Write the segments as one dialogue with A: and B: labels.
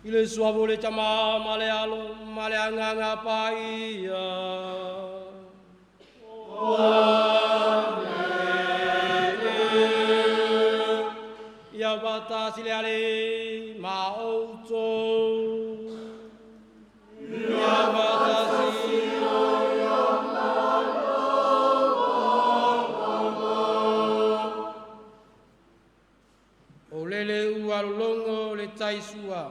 A: I le suafa o le Tama ma le Alo ma le Agaga Paia. Amene. Ia faatasi le Alii ma outou. Ia faatasi. O lele ua lologo le tai sua,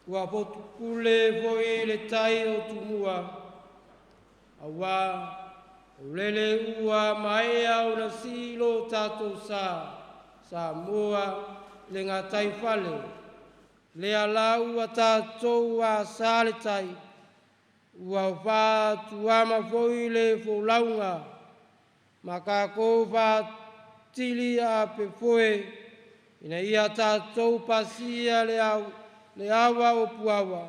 A: ua fotukule foi le tai o Tumua, auā o lele ua maea ona sii lo tatou sa, Samoa i le gataifale, lea la ua tatou asā le tai, ua faatuama foi le folauga, ma tatou faatili aape foe, ina ia tatou pasia le ava o Puava,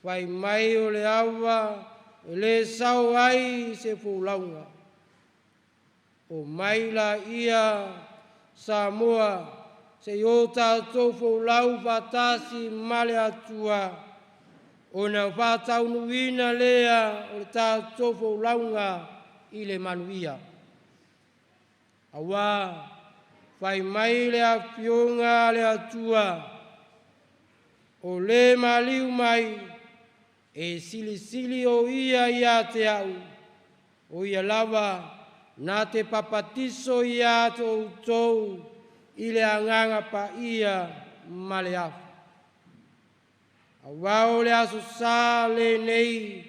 A: fai mai o le ava e le sao ai se folauga. O mai laia Samoa se i o tatou folau faatasi ma le Atua, ona faataunuuina lea o le tatou folauga i le manuia. Auā fai mai le Afioga a le Atua, o le maliu mai e silisili o ia ia te au, o ia lava na te papatiso ia te outou i le Agaga Paia ma le afu. Auā o le aso Sa lenei,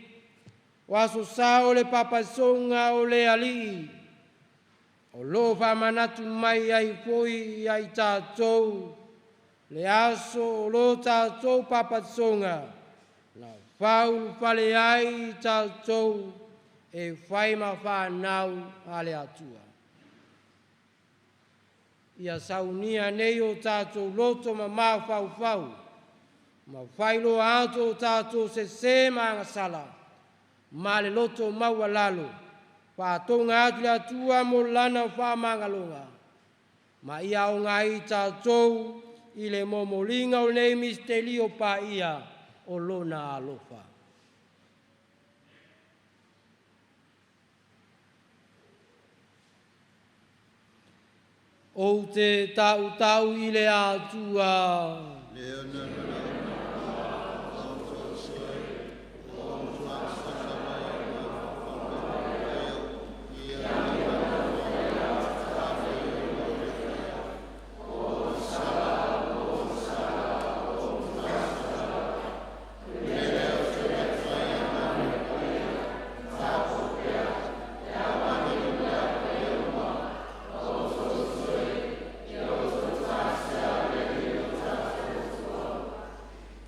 A: o aso sa o le papasoga o le Alii, o loo faamanatu mai ai foi ia i tatou le aso o lo tatou papatisoga na faaulufale ai tatou e fai ma fanau a le Atua. Ia saunia nei o tatou loto ma mafaufau, ma faailoa atu o tatou sesē ma agasala, ma le loto maualalo, faatoga atu le Atua mo lana faamagaloga, ma ia auga ai tatou i le momoliga o nei misitelio paia o lona alofa. Ou te tautau i le Atua.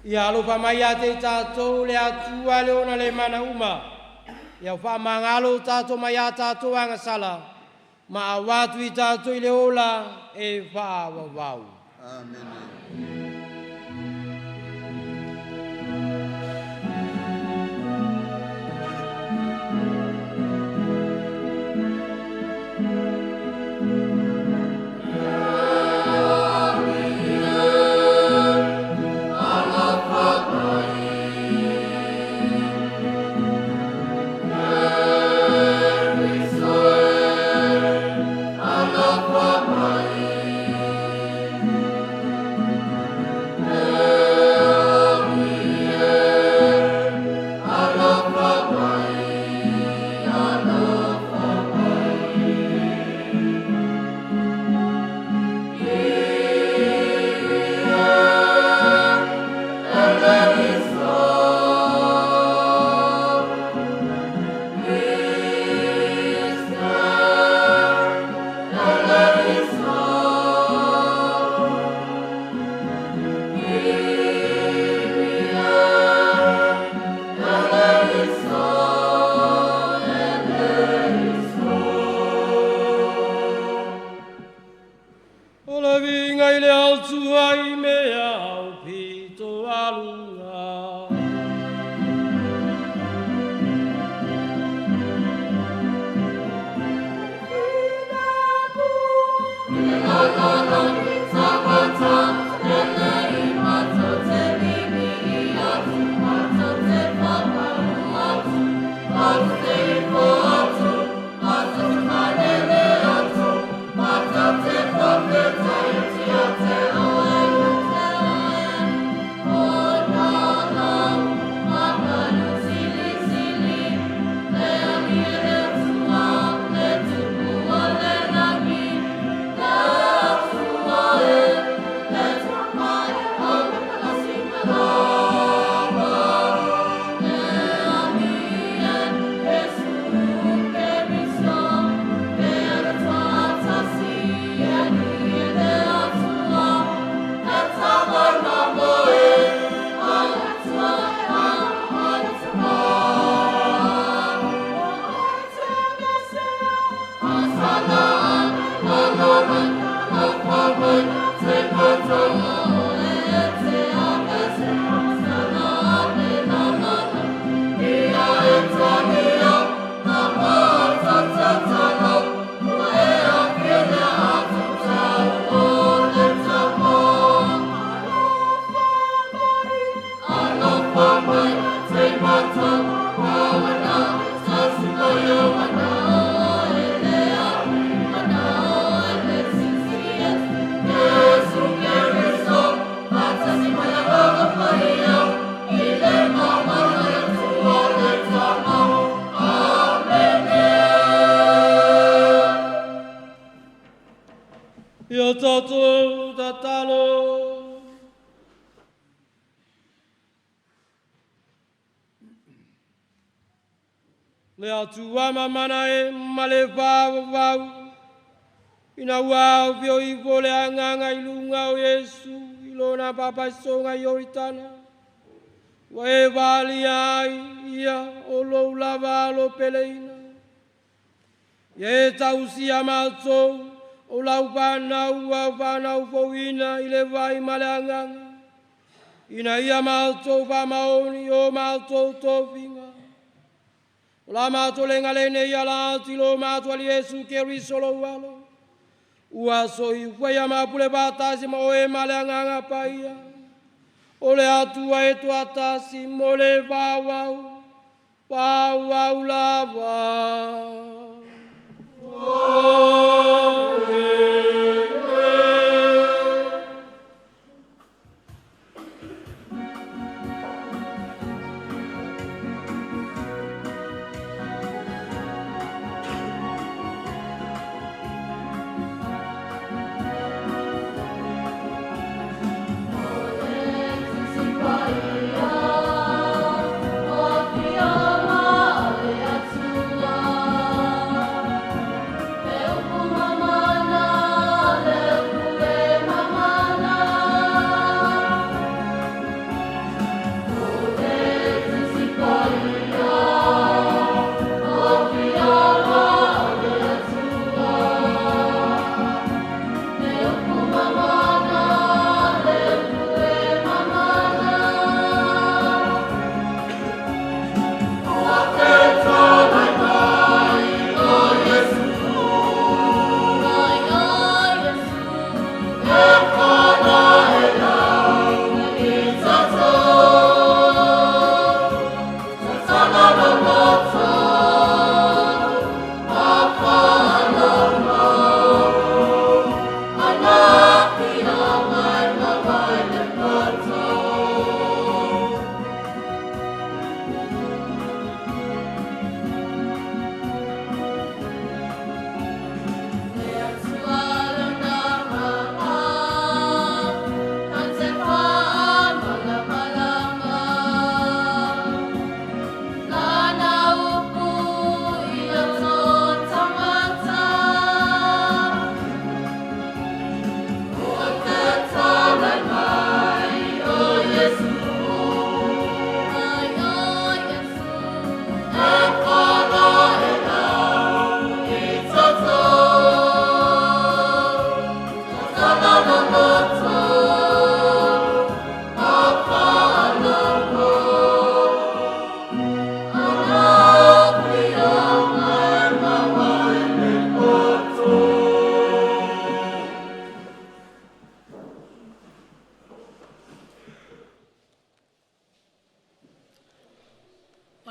A: Ia alofa mai ia te i tatou le Atua le ona le mana uma, ia faamagalo tatou mai a tatou agasala, ma avatu i tatou i le ola e faavavau.
B: Amene.
A: Atua i mea aupito aluga. Ia tatou tatalo. Le Atua mamana e ma le vavavau, ina ua aufio ifo le agaga i luga o Iesu i lona papaisoga i Ioritana, ua e valia ai ia o lou lava alo peleina. Ia e tausia matou o lau fanau ua fanau fouina i le vai ma le agaga, ina ia matou faamaoni o matou tofiga. O la matou lega lenei ala atu i lo matou Alii Iesu Keriso lou alo, ua soifua ia mapule faatasi ma oe ma le agaga paia, o le Atua e toatasi mo le faauau, faauau lava.
B: O le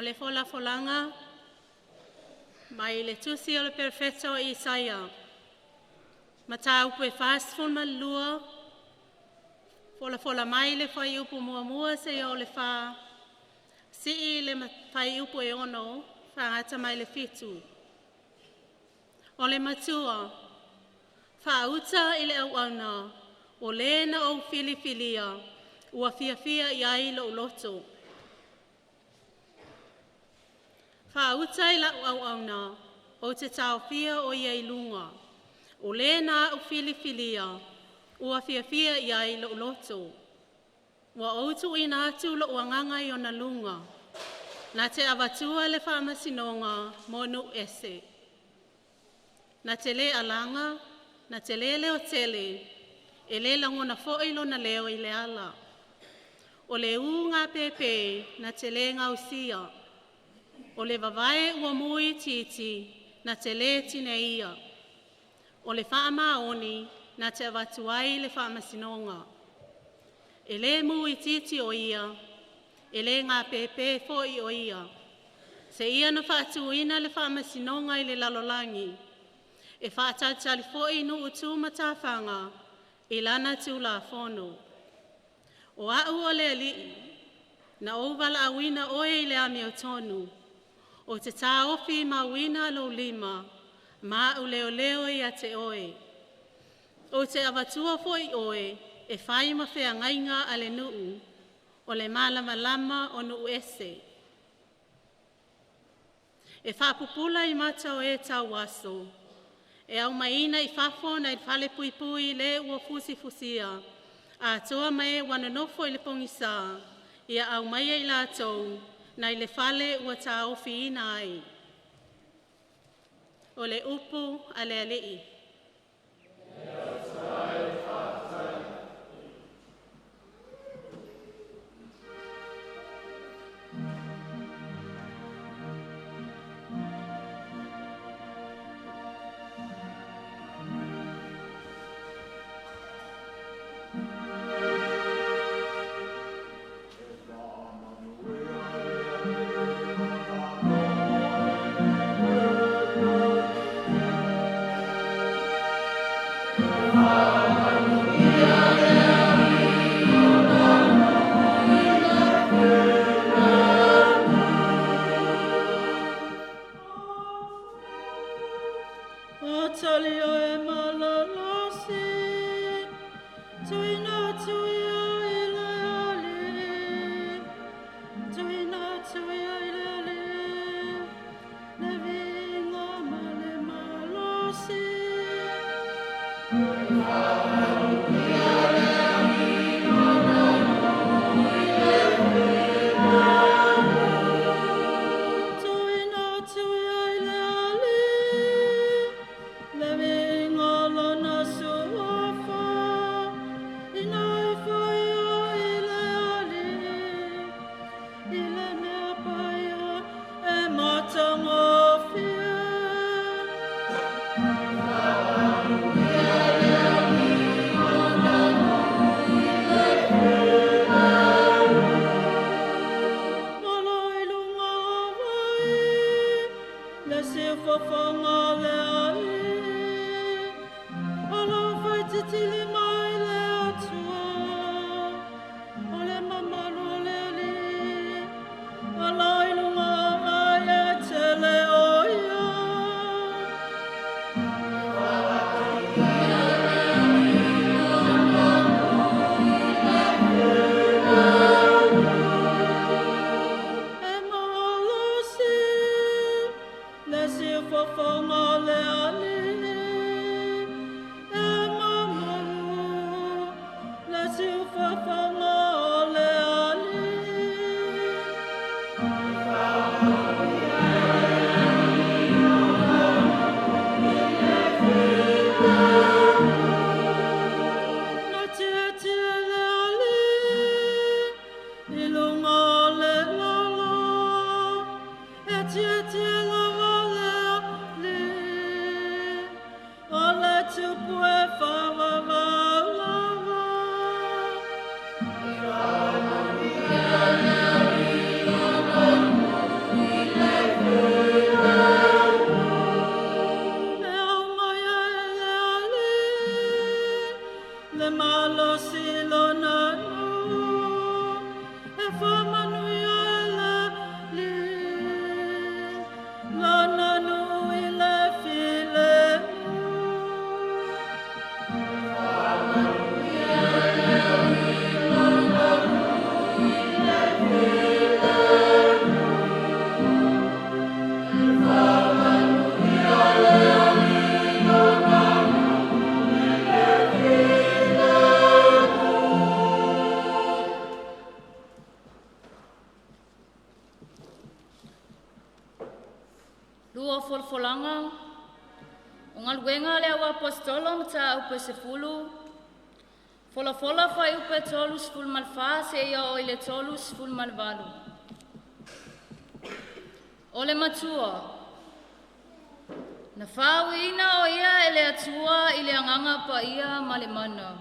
B: O le folafolaga mai le tusi o le Perofeta o Isaia, mataupu e 42, folafola mai le fuaiupu muamua seia oo i le 4, sii le fuaiupu e 6, faagata mai le 7. O le matua, faauta i le auauna, o le na ou filifilia, ua fiafia i ai lou loto. Faauta i lau auauna, ou te taofia o ia i luga, o le na au filifilia, ua fiafia i ai lou loto. Ua ou tuuina atu lou agaga i ona luga, na te avatua le faamasinoga mo nuu ese. Na te le alaga, na te le leotele, e le lagona foi lona leo i le ala. O le ū gapepe na te le gausia, o le vavae ua mu itiiti na te le tineia, o le faamaoni na te avatu ai le faamasinoga. E le mu itiiti o ia, e le gapepe foi o ia, seia na faatuina le faamasinoga i le lalolagi, e faatalitali foi nuu tu ma tafaga i lana tulafono. O au o le Alii, na ou valaauina oe i le amiotonu, ou te taofi mauina lou lima, ma au leoleo ia te oe. Ou te avatua foi oe e fai ma feagaiga a le nuu, o le malamalama o nuu ese. E faapupula i mata o e tauaso, e aumaina i fafo nai le falepuipui le ua fusifusia, atoa ma e ua nonofo i le pogisa, ia aumaia i latou nai le fale ua taofiina ai. O le upu a le Alii.
C: le malosi lona nuu e faamanuia ai le Alii lona nuu i le filemu.
D: Lua o folafolaga o galuega a le au Aposetolo mataupu e 10, folafola fuaiupu e 34 seia oo i le 38. O le matua, na faauuina o ia e le Atua i le agaga paia ma le mana.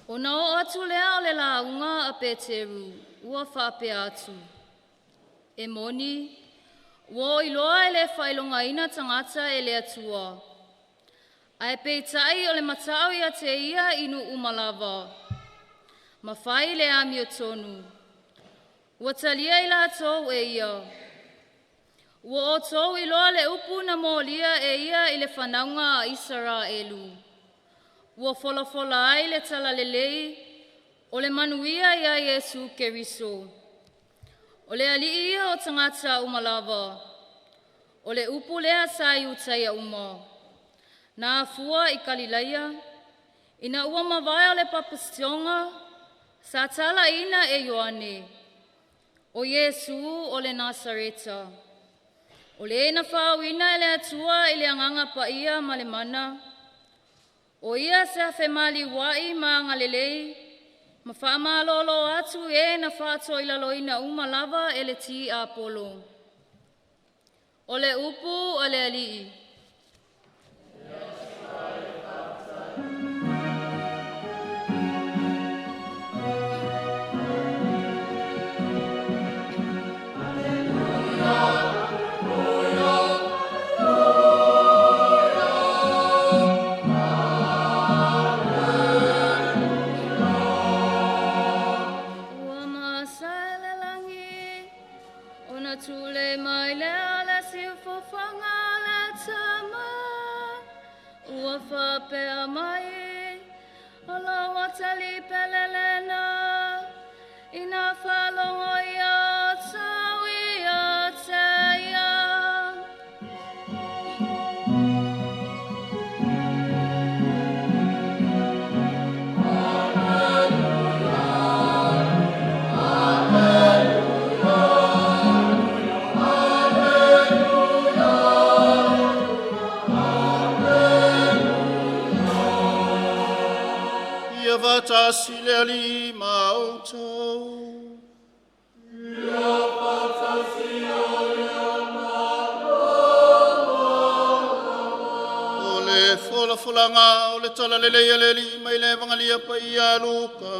D: Ona oo atu lea o le lauga a Peteru, ua faapea atu, “E moni, ua ou iloa e le faailogaina tagata e le Atua, ae peitai o le mata'u ia te ia i nuu uma lava, ma fai le amiotonu. Ua talia i latou e ia. Ua outou iloa le upu na molia e ia i le fanauga a Isaraelu, ua folafola ai le talalelei o le manuia ia Iesu Keriso. O le Alii ia o tagata uma lava. O le upu lea sa Iutaia uma. Na afua i Kalilaia, ina ua mavae o le papatisoga sa talaina e Ioane, o Iesu o le Nasareta. O le na faauuina e le Atua i le agaga paia ma le mana, o ia sa femaliuai ma agalelei ma faamalolo atu i e na faatoilaloina uma lava e le tiapolo. O le upu a le Alii. Ua masa i le lagi ona tulei mai lea o le siufofoga o le Tama, ua faapea mai, o lou atalii pele lena, ina faalogo ia outou ia te ia.
E: Ia faatasi le Alii ma outou. O le folafolaga o le talalelei a le Alii mai le Evagalii paia a Luka.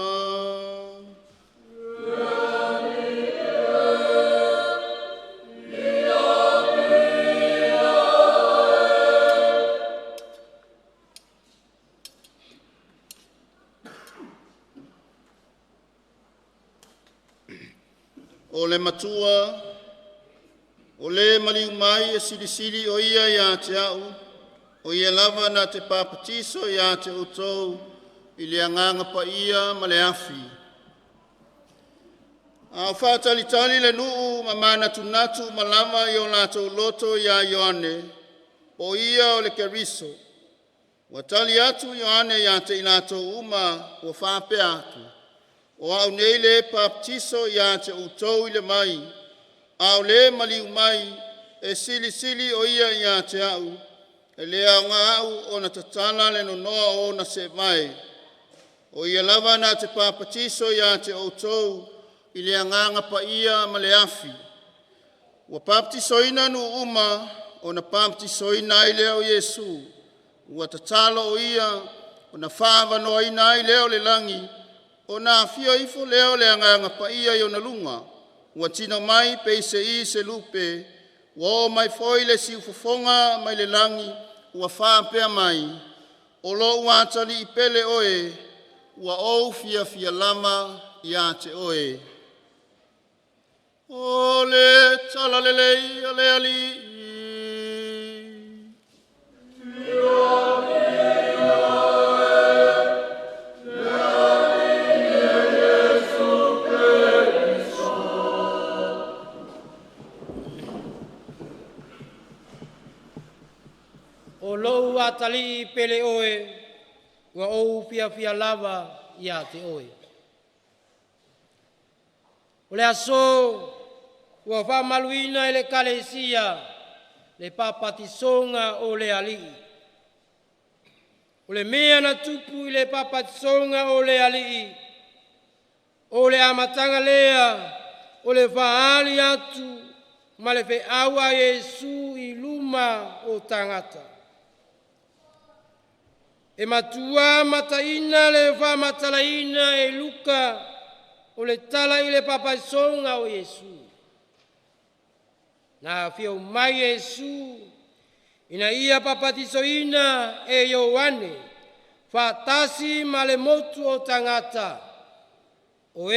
E: O le matua, o le maliu mai e silisili o ia ia te a'u, o ia lava na te papatiso ia te outou i le Agaga Paia ma le afi. A o faatalitali le nuu ma manatunatu uma lava i o latou loto ia Ioane, po o ia o le Keriso, ua tali atu Ioane ia te i latou uma ua faapea atu, “O au nei le e papatiso ia te outou i le vai, a o le maliu mai, e silisili o ia ia te a'u, e le aoga au ona tatala le nonoa o ona seevae. O ia lava na te papatiso ia te outou i le Agaga Paia ma le afi. Ua papatisoina nuu uma, ona papatisoina ai lea o Iesu. Ua tatalo o ia, ona fa'aavanoaina ai lea o le lagi, ona afio ifo lea o le Agaga Paia i ona luga, ua tino mai peiseai se lupe, ua oo mai foi le siufofoga mai le lagi. ua faapea mai, “O lou Atalii pele oe, ua ou fiafia lava ia te oe.” O le Tala Lelei a le Alii.
A: O lou atalii pele oe, ua ou fiafia lava ia te oe. O le aso ua faamamaluina e le Ekalesia le papatisoga o le Alii. O le mea na tupu i le papatisoga o le Alii, o le amataga lea o le faaali atu ma le feau a Iesu i luma o tagata. E matuā mataina le faamatalaina e Luka o le tala i le papatisoga o Iesu. Na afio mai Iesu ina ia papatisoina e Ioane faatasi ma le motu o tagata o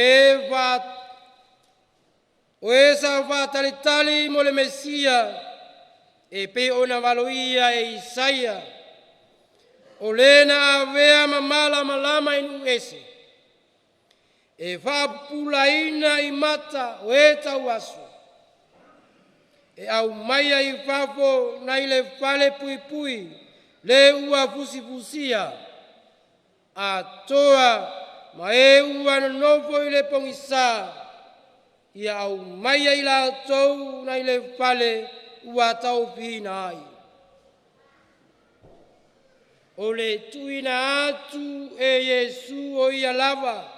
A: e sa faatalitali mo le Mesia e pei ona valoia e Isaia, o le na avea ma malamalama i nuu ese, e faapupulaina i mata o e tauaso, e aumaia i fafo nai le falepuipui le ua fusifusia, atoa ma e ua nonofo i le pogisa, ia aumaia i latou nai le fale ua taofiina ai. O le tuuina atu e Iesu o ia lava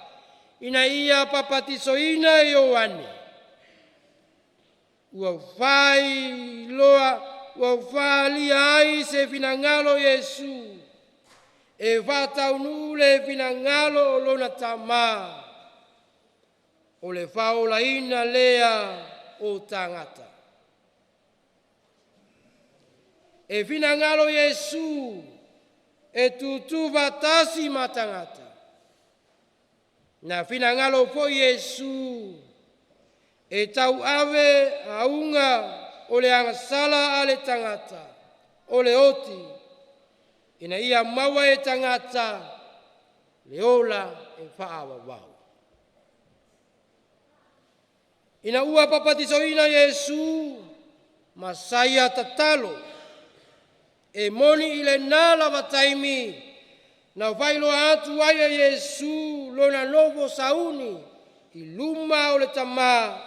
A: ina ia papatisoina e Ioane, ua faaalia ai se finagalo o Iesu e faataunuu le finagalo o lona Tama, o le faaolaina lea o tagata. E finagalo Iesu e tutufaatasi ma tagata. Na finagalo foi Iesu e tauave auga o le agasala a le tagata o le oti, ina ia maua e tagata le ola e faavavau. Ina ua papatisoina Iesu ma sa ia tatalo, e moni i lena lava taimi na faailoa atu ai e Iesu lona nofo sauni i luma o le Tamā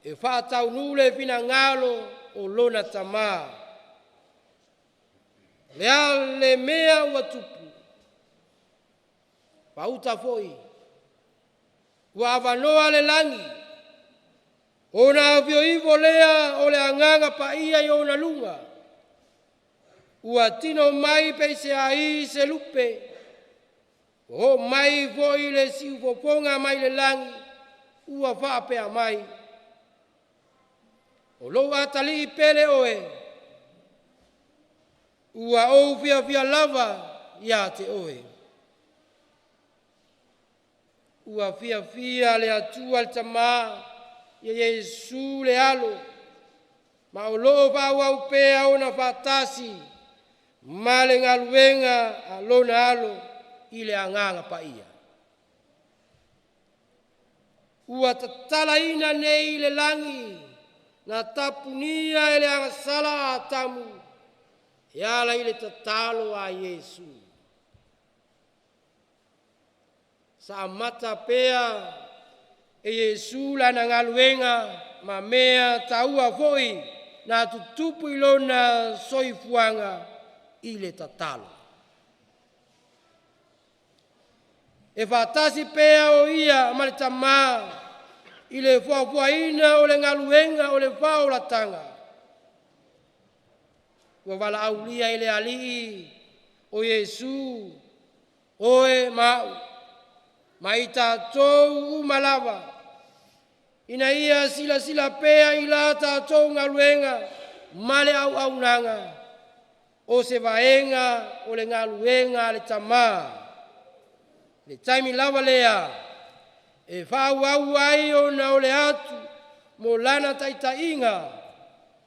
A: e faataunuu le finagalo o lona Tamā. O le a le mea ua tupu? Pauta foi ua avanoa le lagi ona afio ifo lea o le Agaga Paia i ona luga, ua tino mai peiseai se lupe, ua oo mai foi le siufofoga mai le lagi ua faapea mai, “O lou Atalii pele oe, ua ou fiafia lava ia te oe.” Ua fiafia le Atua le Tamā ia Iesu le Alo, ma o lo o faaauau pea ona faatasi ma le galuega a lona Alo i le Agaga Paia. Ua tatalaina nei le lagi na tapunia e le agasala a Atamu e ala i le tatalo a Iesu. Sa amata pea e Iesu lana galuega ma mea taua foi na tutupu i lona soifuaga i le tatalo. E faatasi pea o Ia ma le Tamā i le foafoaina o le galuega o le faaolataga. Ua valaaulia e le Alii o Iesu oe ma au ma i tatou uma lava, ina ia silasila pea i la tatou galuega ma le auaunaga. o se vaega o le galuega a le Tamā. I le taimi lava lea e faaauau ai ona ole atu mo lana taitaiga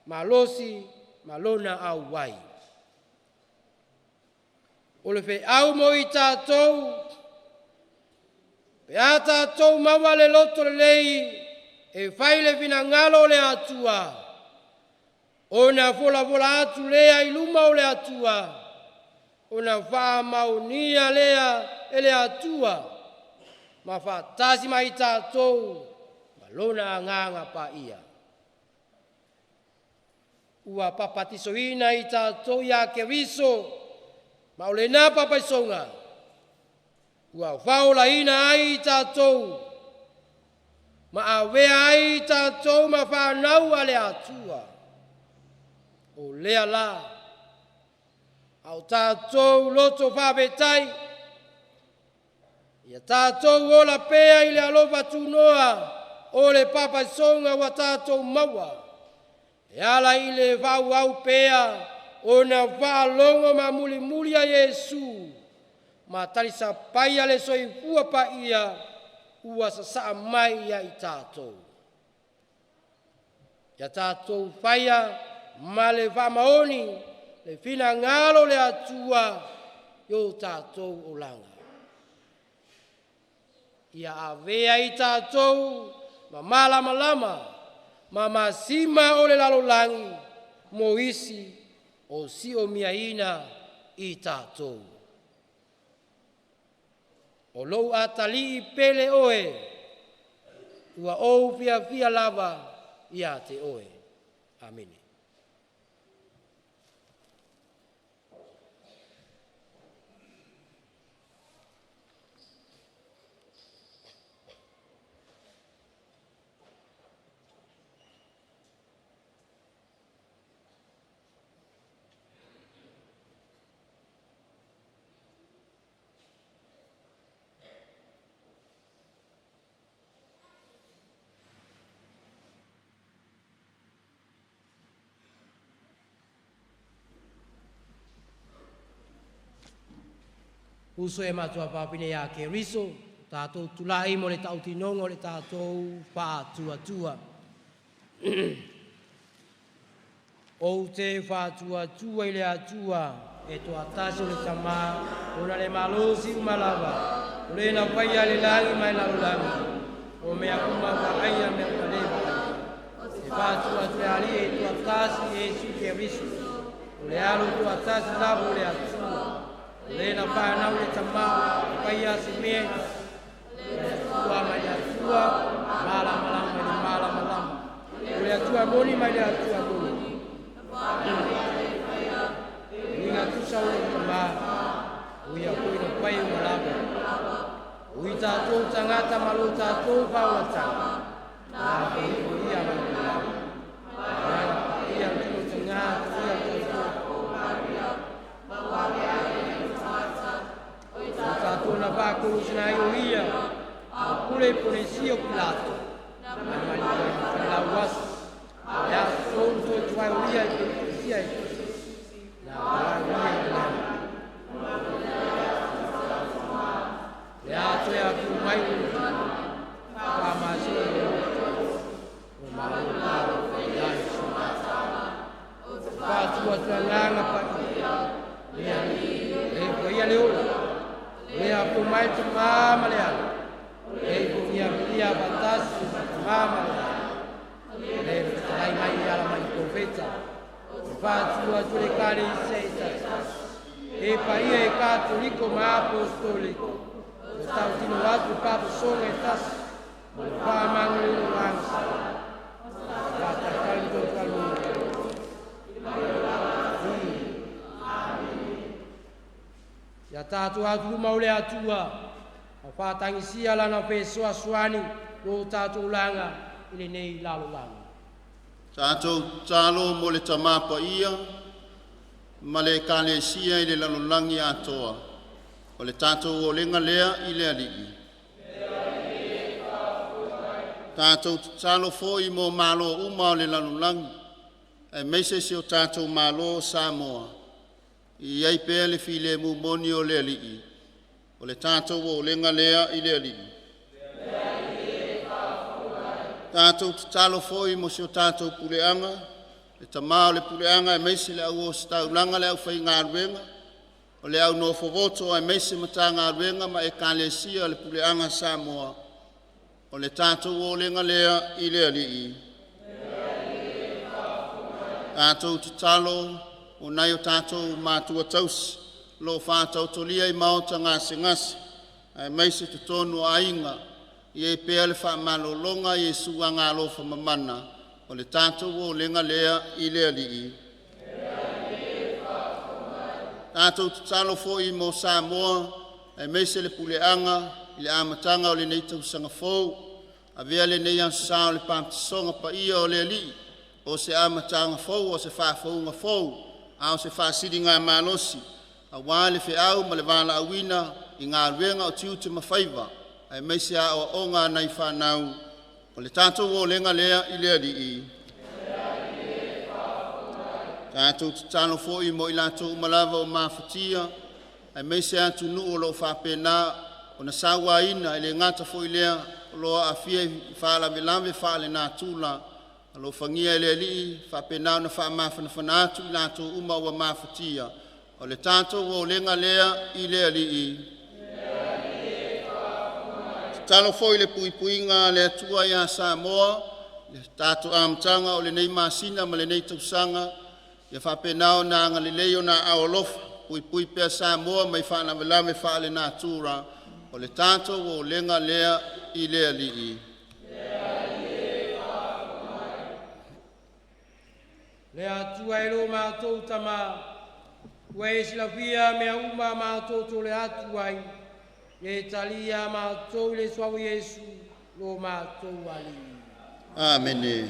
A: malosi ma lona auai. O le feau mo i tatou, pe a tatou maua le loto lelei e fai le finagalo o le Atua, ona folafola atu lea i luma o le Atua, ona faamaonia lea e le Atua ma faatasi ma i tatou ma lona Agaga Paia. Ua papatisoina i tatou ia Keriso, ma o lena papaisoga ua faaolaina ai i tatou ma avea ai i tatou ma fanau a le Atua. O lea la, a o tatou loto faafetai, ia tatou ola pea i le alofa tunoa o le papaisoga ua tatou maua, e ala i le faaauau pea ona faalogo ma mulimuli ia Iesu ma talisapaia le soifua paia ua sasaa mai ia i tatou. Ia tatou faia ma le faamaoni le finagalo o le Atua i o tatou olaga. Ia avea i tatou ma malamalama ma masima o le lalolagi mo isi o siomiaina i tatou. O lou atalii pele oe, ua ou fiafia lava ia te oe. Amene. Uso e matua fafine ia Keriso, tatou tulai mo le tautinoga o le tatou faatuatua. Ou te faatuatua i le Atua e toatasi o le Tamā, ona le malosi uma lava, o le na faia le lagi ma le lalolagi, o mea uma vaaia mea uma le vaaia. E faatuatua i le Alii e toatasi Iesu Keriso, o le Alo toatasi lava o le Atua, o le na fanau i le Tamā, faia se mea le Atua mai le Atua, malamalama i le malamalama, o le Atua moni mai le Atua moni. Uiga tusa o le Tamā, o ia foi na fai uma lava. O i tatou tagata ma lo tatou faaolataga, na foi ia mai le lava. Agaga Paia tino taga ia tatou. O tatou na faakolusina ai o ia, o pule i Ponesio Pilato, na mali ai lauaso, le aso tolu toe tuai o ia i Peresia e na ai ia i lagi. Le ato e atu mai o le whamasio e o malo palo ia i su. Whātua tuanganga pa ia e ko ia le ola. Le a po mai te mama le ala. E ko ia ia batasi te mama le ala. Le tai mai i ala mai profeta. Whātua tu le kare i se i tasi. E pa ia e katoliko ma apostoliko. O tau tino atu papo songa e tasi. Mo le whaamanga le o langa. Whātakali tō kalu. Ia tātou atu luma o le Atua, ma whātangisia lana fesoasoani lo tātou langa i lenei lalolagi.
E: Tatou talo mo le tamā paia ma le ekalesia i le lalolagi atoa. O le tatou olega lea i le Alii. Tatou tatalo foi mo malo uma o le lalolagi, aemaise si o tatou Malo o Samoa. I ai pea le filemu moni o le Alii, o le tatou olega lea i le Alii. Tatou tatalo foi mo si o tatou puleaga, le tamā o le puleaga aemaise le au ositaulaga le aufaigaluega, o le au nofovoto aemaise Matagaluega ma Ekalesia a le Puleaga a Samoa, o le tatou olega lea i le Alii. Tatou tatalo mo nai o tatou matua tausii o lo o faataotolia i maota gasegase aemaise totonu o aiga, ia i ai pea le faamalologa a Iesu Agaalofa Mamana, o le tatou olega lea i le Alii. Tatou tatalo foi mo Samoa aemaise le puleaga i le amataga o lenei tausaga fou. Avea lenei Aso Sa o le Pamatisoga Paia o le Alii o se amataga fou, o se faafouga fou, a o se faasiligamalosi aua le feau ma le valaauina i galuega o tiute ma faiva aemaise aoaoga a nai fanau. O le tatou olega lea i le Alii. Tatou tatalo foi mo i latou uma lava ua mafatia aemaise atunuu o lo o faapena ona sauaina, e le gata foi i lea o lo o aafia i faalavelave faalenatura. Alofagia e le Alii faapena ona faamafanafana atu i latou uma ua mafatia. O le tatou olega lea i le Alii. Tatalo foi i le puipuiga a le Atua ia Samoa i le tatou amataga o lenei masina ma lenei tausaga, ia faapena ona agalelei ona aao alofa, puipui pea Samoa mai faalavelave faalenatura. O le tatou olega lea i le Alii.
A: Le Atua e lo matou Tamā, ua e silafia mea uma matou te ole atu ai, ia e talia matou i le suafa o Iesu, lo matou Alii.
E: Amene.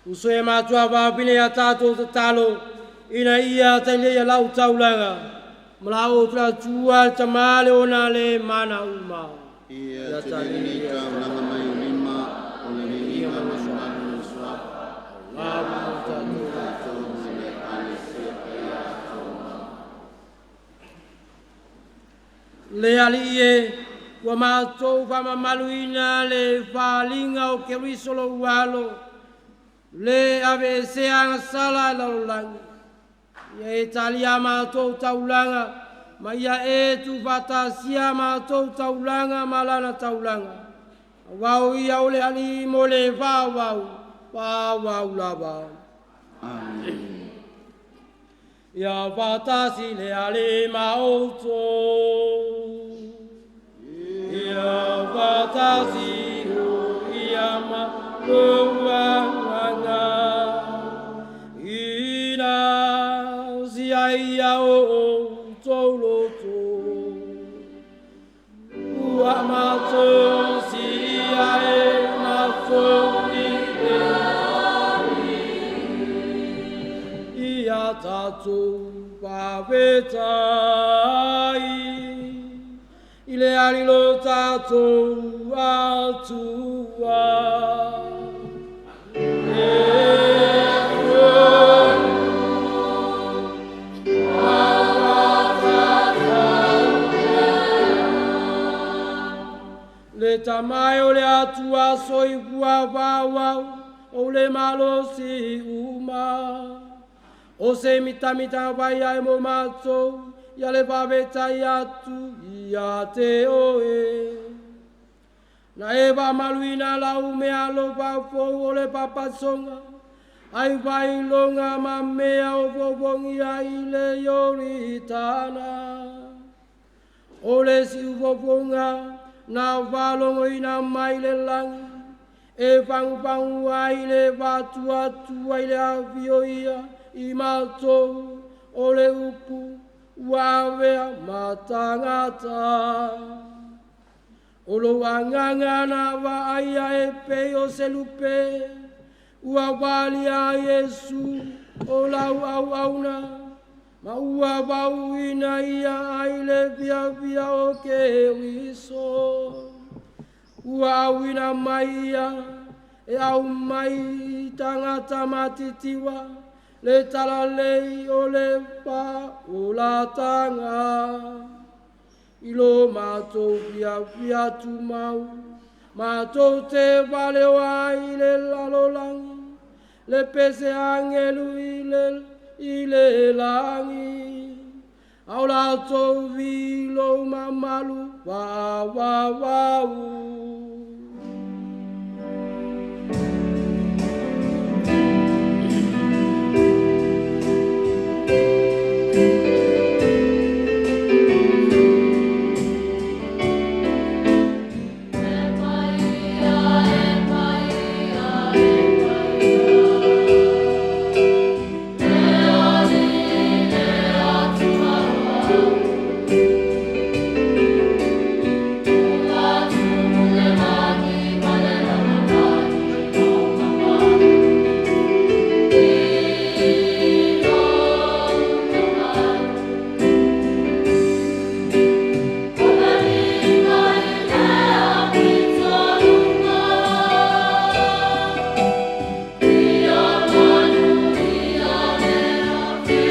A: Uso e matua vavine ia tātou tatalo, ina ia taile ia lau taulaga, ma la o tula tua le tamale o na le mana uma.
E: Ia te lenei taulaga mai o lima, o le viiga ma le mamalu o le Suafa,
A: Lava o tatou.
E: tatou ma le Ekalesia paia atoa.
A: Le alii e, ua matou faamamaluina le faaaliga o Keriso lou Alo, le aveesea agasala e lalolagi. Ia e talia a matou taulaga, ma ia e tuufaatasia a matou taulaga ma lana taulaga. Auā o ia o le Alii mo le faavavau, faavavau lava.
E: Amene.
A: Ia faatasi le Alii ma outou. Ia faatasi ho'i ma lou agaga. Ina siaia o outou loto. Ua matou siia e matou i le Ia tatou faafetai i le Alii lo tatou Atua. Le tamae o le Atua soifua faauau, o le malosi uma. O se mitamitaga fai ai mo matou, ia le faafetai atu ia te oe. Na e faamaluina lau meaalofa fou o le papasoga, ai faailoga ma mea o fofogia i le Ioritana. O le siufofoga na faalogoina mai le lagi, e fagufagu ai le faatuatua i le afio ia i matou o le upu ua avea ma tagata. O lou agaga na vaaia e pei o se lupe, ua faaalia ai Iesu o lau auauna, ma ua fauina ia ai le fiafia o Keriso. Ua auina mai ia e aumai i tagata matitiua le talalelei o le faaolataga. I lo matou fiafia tumau, matou te faaleo ai i le lalolagi, le pese agelu i le lagi. A o latou vii lou mamalu faavavau.
D: E paia, e paia, e paia, le Alii le Atua. Ua tumu le lagi ma le lalolagi i lou mamalu, i lou mamalu. O le viiga i le Afitoaluga, ia manuia le afio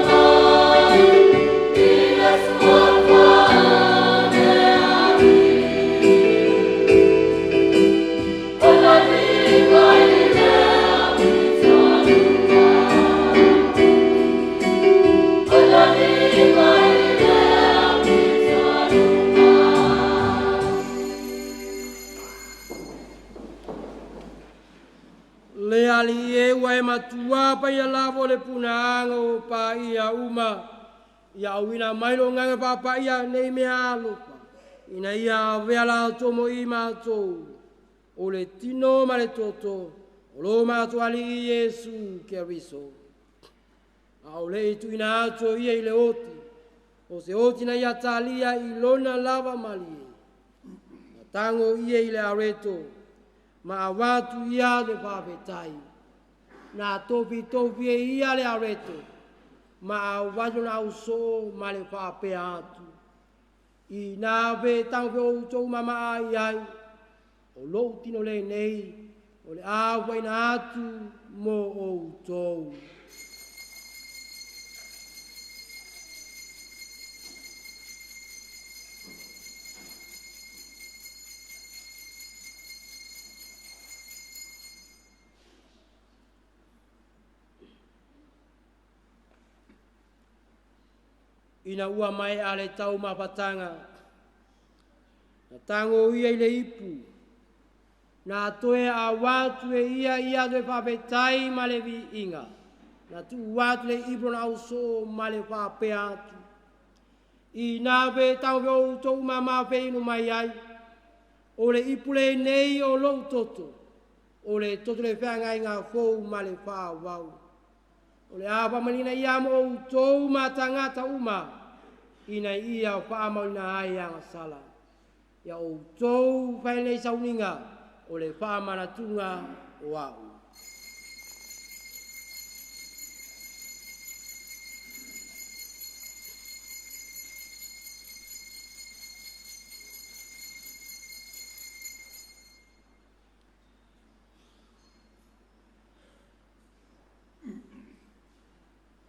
D: mai i le Suafa o le Alii. O le viiga i le Afitoaluga, o le viiga i le Afitoaluga.
A: Le Alii e ua e matua paia lava o le punaaga o paia uma. Ia auina mai lo agaga faapaia nei mea alofa, ina ia avea latou mo i matou, o le tino ma le toto, o lo matou Alii Iesu Keriso. A o le i tuuina atu o ia i le oti, o se oti na ia talia i lona lava malie. Na tago ia i le areto, Ma avatu ia le faafetai. Na tofitofi e ia le areto, ma avatu na ausoo ma le faapea atu. I nā fe tau fe o tou mama ai ai, o lou tino lenei, o le awaina atu mo outou. Ina ua mai a le taumafataga, na tago ia i le ipu, na toe avatu e ia ia le faafetai ma le viiga, na tuu atu le ipu na ausoo ma le faapea atu. I nā fe tau fe outou mama fe inu mai ai, o le ipu lenei o lou toto, o le toto le feagaiga fou ma le faavau. O le a faamalina ia mo outou ma tagata uma, ina ia faamauina ai agasala. Ia outou fai nei sauniga, o le faamanatuga o a'u.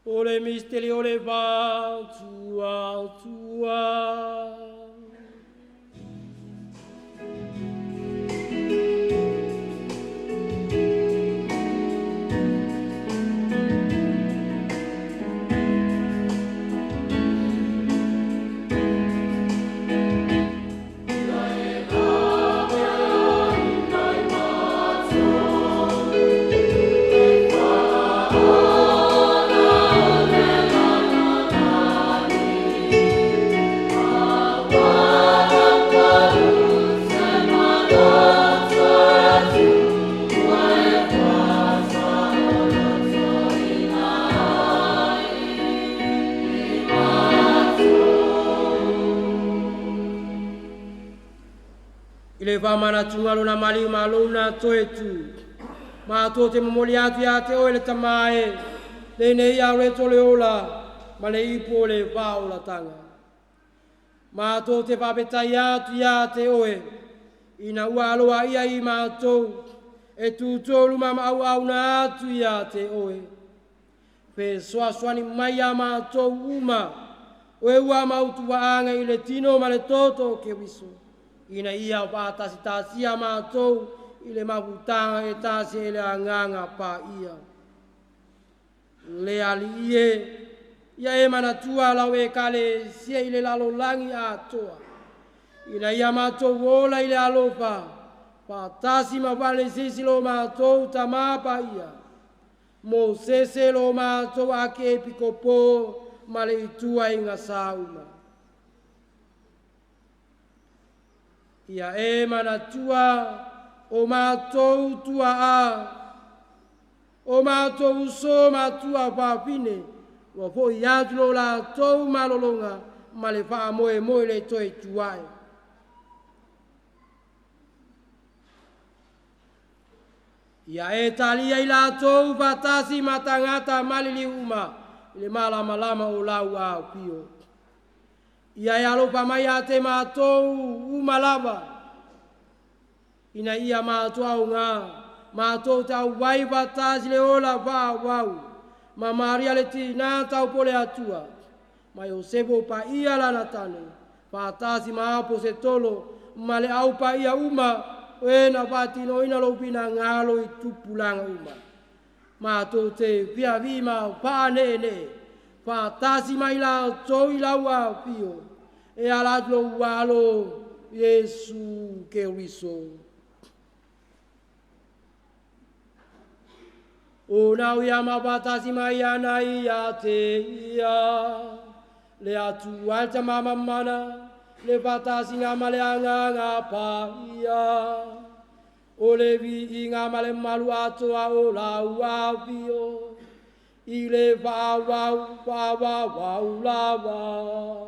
A: O le misteri o le faatuatua. I le faamanatuga lona maliu malo na toe tu. Matou te momoli atu ia te oe le Tama e, lenei areto le ola, ma le ipu o le faaolataga. Matou te faafetai atu ia te oe, ina ua aloaia i matou, e tutolu ma maauauna atu ia te oe. Fesoasoani mai ia matou uma, oe ua mautuaaga i le tino ma le toto o Keriso, ina ia faatasitasia matou i le mafutaga e tasi e le agaga paia. Le Alii e, ia e manatua lau Ekalesia i le lalolagi atoa, ina ia matou ola i le alofa, faatasi ma falesisi lo matou Tama Paia, Mosese lo matou Akiepikopo ma le ituaiga sauma. Ia e manatua o matou tuaa, o matou uso ma tua fafine, ua foi atu lo latou malologa ma le faamoemoe le toe tuai. Ia e talia i latou faatasi ma tagata maliliu uma i le malamalama o lau afio. Ia e alofa mai ia te matou uma lava, ina ia matou aoga, matou te auai faatasi le ola faavau, ma Maria le tina taupo le Atua, ma Iosefe paia lana tane, faatasi ma Aposetolo, ma le au paia uma, o e na faatinoina lou finagalo i tupulaga uma. Matou te fiavi ma faaneenee, faatasi mai latou i lau afio, e ala atu lou alo Iesu Keriso. O nau ia mafatasi mai ana ia te ia, le Atua le Tama mamana, le faatasiga ma le Agaga Paia, o le viiga ma le malu atoa o lau afio, i le faavau faavavau lava.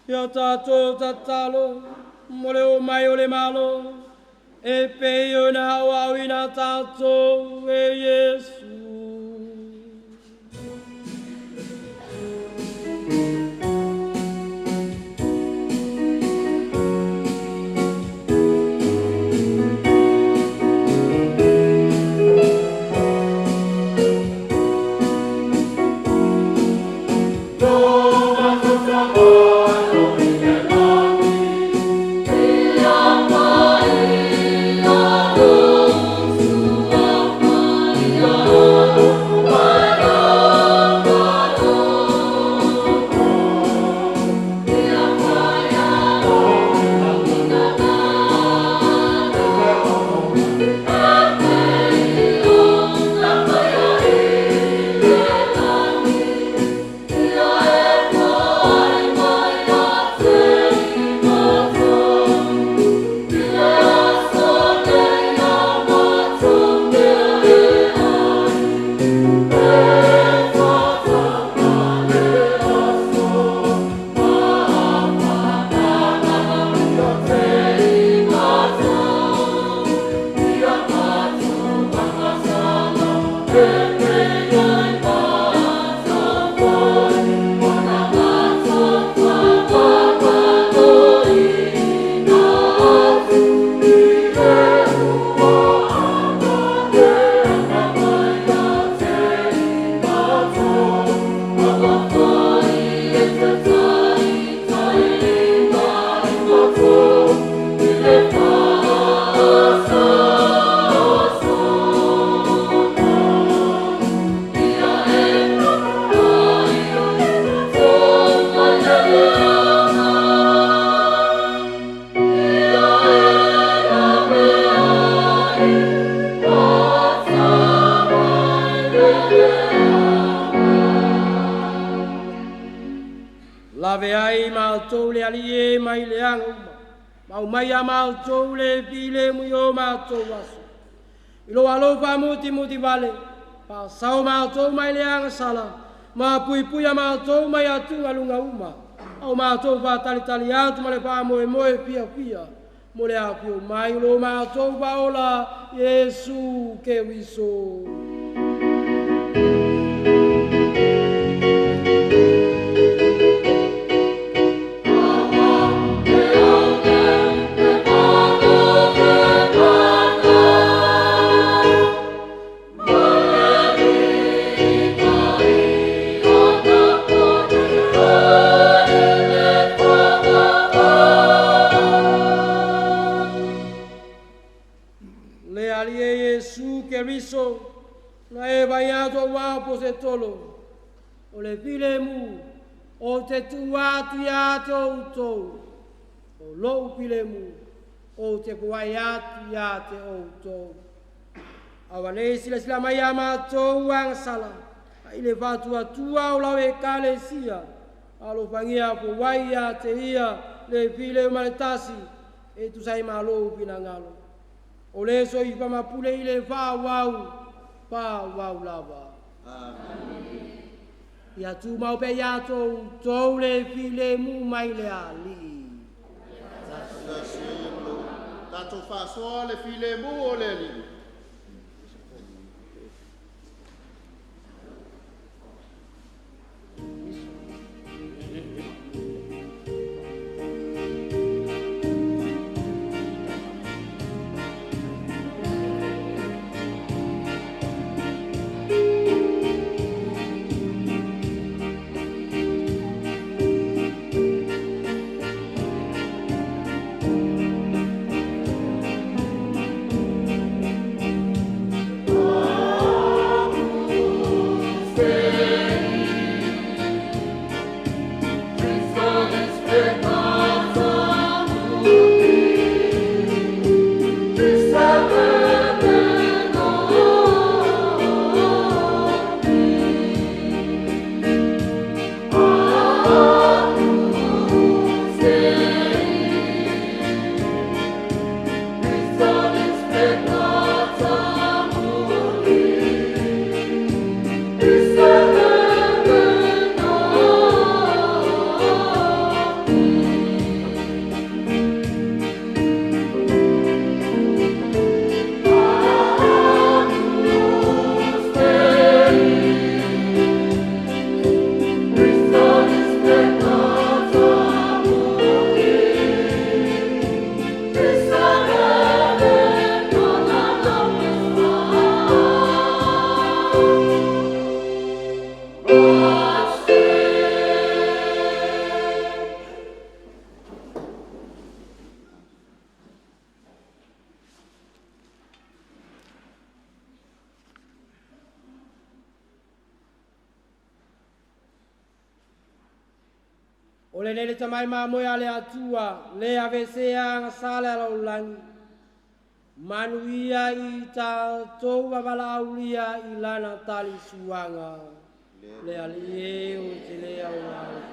A: Ia tatou tatalo mo le oo mai o le Malo e pei ona aoaoina tatou e Iesu. Lave ai matou le Alii e mai leaga uma, ma aumai ia matou le filemu i o matou aso. I lou alofa mutimutivale, faasao matou mai le agasala, ma puipuia matou mai atugaluga uma, a o matou faatalitali atu ma le faamoemoe fiafia mo le afio mai o lo matou Faaola Iesu Keriso. Le Alii e Iesu Keriso, na e vaai atu aua aposetolo, o le filemu ou te tuu atu ia te outou, o lou filemu ou te foai atu ia te outou. Aua nei silasila mai ia matou agasala, a i le faatuatua o lau Ekalesia, alofagia foai ia te ia le filemu ma le tasi, e tusa ai ma lou finagalo. O le soifua mapule i le faauau, faauau lava. Amen. Ia tumau pea ia te outou le filemu mai le Alii.
E: Tatou faasoa le filemu o le Alii.
A: O lenei le tamai mamoe a le Atua, le aveesea agasala a le lalolagi. Manuia i tatou vavalaaulia i lana talisuaga. Le Alii e o te le aoga.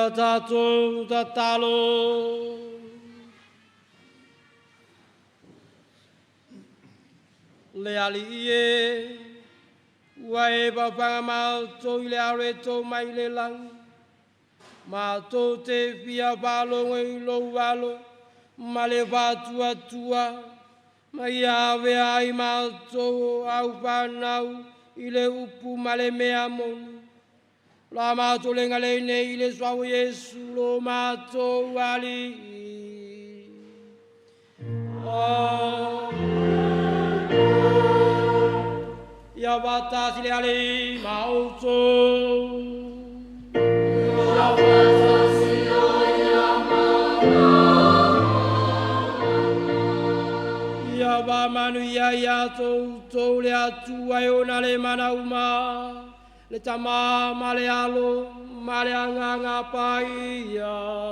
A: Ia tatou tatalo. Le Alii e, ua e papaga matou i le alo e tou mai le lagi, matou te fia faalogo i lou alo ma le faatuatua, ma ia avea ai matou o au fanau i le upu ma le mea moni. La matou le galei nei i le suafa o Iesu lo matou Alii. Ia faatasi le Alii ma outou.
D: Ia faatasi ai
A: Ia faamanuia ia te outou le Atua e ona le mana uma, le Tama ma le Alo ma le Agaga Paia.